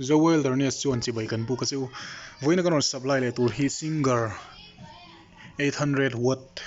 Zo Wilderness chuan chibai kan buk a che u. Vawiina kan rawn supply leh tur hi Singer 800 watt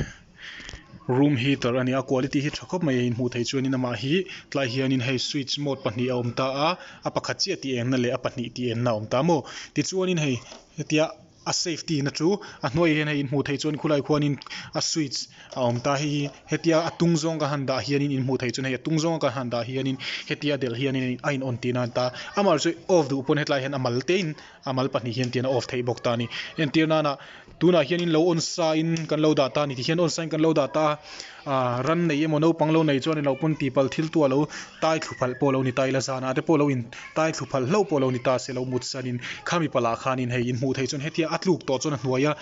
room heater a ni a, quality hi tha khawp mai a inhmuh theih chuanin amah hi tlai hianin hei switch mode pahnih a awm ta a, a pakhat chiah tih engna leh a pahnih tih enna a awm ta maw. Tichuanin hei hetia. A safety na chu a hnuaiah hian hei in hmuh theih chuan khulai khuanin a switch a awm ta hei hi hetia a tung zawng kan han dah hianin in hmuh theih chuan hei a tung zawng kan han dah hianin hetia delh hianin a in on tihna a ni ta amaherawh chu off duh pawn hetlai hian a mal te in a mal pahnih hian tian a off theih bawk ta a ni entir nana tunah hianin lo on sa in kan lo dah ta a ni tihian on sa in kan lo dah ta a ah ran nei emaw naupang lo nei chuan ilo pawn tihpalh thil tu a lo tai thlu phalh pawh a lo ni ta ila zanah te pawh lo in tai thlu phalh hlauh pawh a lo ni ta se lo mut sanin khami palah khanin hei in hmuh theih chuan hetia a tluk tawh chuan a hnuaia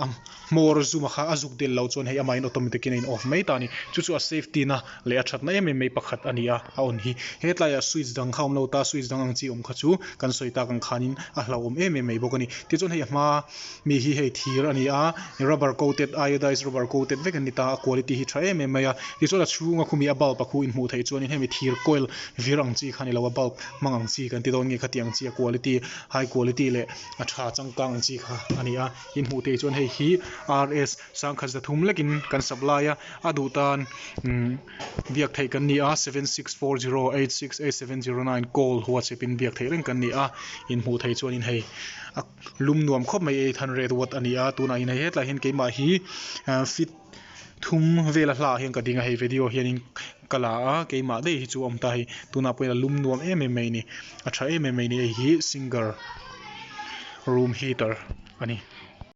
a hmawr zum a kha a zuk del loh chuan hei amahin automatic in a in off mai ta a ni chu chu a safety na leh a thatna em em mai pakhat a ni a a on hi hetlaiah switch dang kha a awm lo ta switch dang ang chi awm kha chu kan sawi tak ang khanin a hlauhawm em em mai bawk a ni tichuan hei a hma Mi hi hei thir a ni a, rubber coated, iodized rubber coated vek an ni ta a, quality hi tha em em mai a. Tichuan a chhunga khumi a bulb a khu inhmuh theih chuanin hemi thir coil vir ang chi kha a ni lo a, bulb hmang ang chi kan ti dawn nge khati ang chi a quality, high quality leh a tha changkang ang chi kha a ni a. Inhmuh theih chuan hei hi RS sangkhat zathum lekin kan supply a, a duh tan umm biak theih kan ni a, 7640868709 call whatsapp in biak theih reng kan ni a, inhmuh theih chuanin hei a. Lum nuam khawp mai 800 watt a ni a, tunah hian hei hetlai hian keimah hi feet thum vela hlaah hian ka ding a, hei video hianin ka la a, keimah daih hi chu a awm ta hei, tunah pawh hian a lum nuam em em mai a ni, a tha em em mai a ni, hei hi singer room heater a ni.